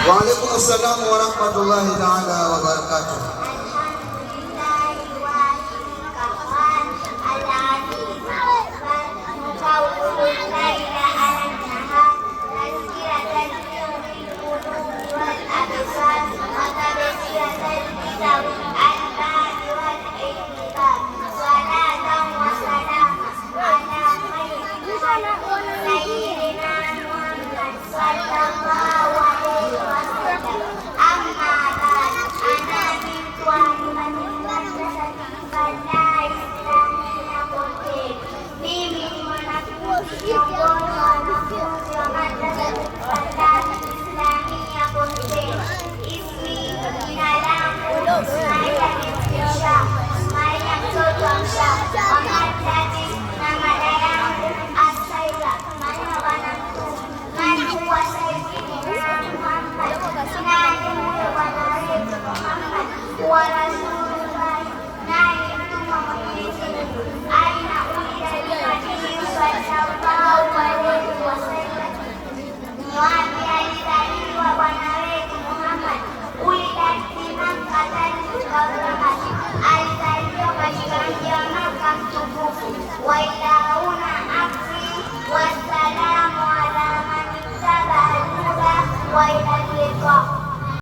Wa alaikum assalam wa rahmatullahi ta'ala wa barakatuh. الحمد لله الواحد القهار العزيز الغفار مكور الليل على النهار تذكرة لأولي القلوب والأبصار وتبصرة لذوي الألباب والاعتبار صلاة وسلاما على خير خلق سيدنا محمد صلى الله عليه وسلم. أما بعد، أنا بنت طالبة المدرسة الفلاح الإسلامية Koteni. Mimi ni mwanafunzi miongoni mwa wanafunzi wa Madrasa Falah Islamia Koteni. اسمي, jina langu, Maria binti Msha, Maria mtoto wa Msha, wa مادتي, na mada yangu, السيرة, maneno bwana Mtume. من هو سيدنا محمد؟ Nani huyo bwana wetu Muhammad? هو رسول الله, naye mtume wa Mwenyezi Mungu. أين ولد النبي صلى الله عليه وسلم؟ Ni wapi alizaliwa bwana wetu Muhammad? ولد بمكة المكرمة, alizaliwa katika mji wa Maka mtukufu. وإلى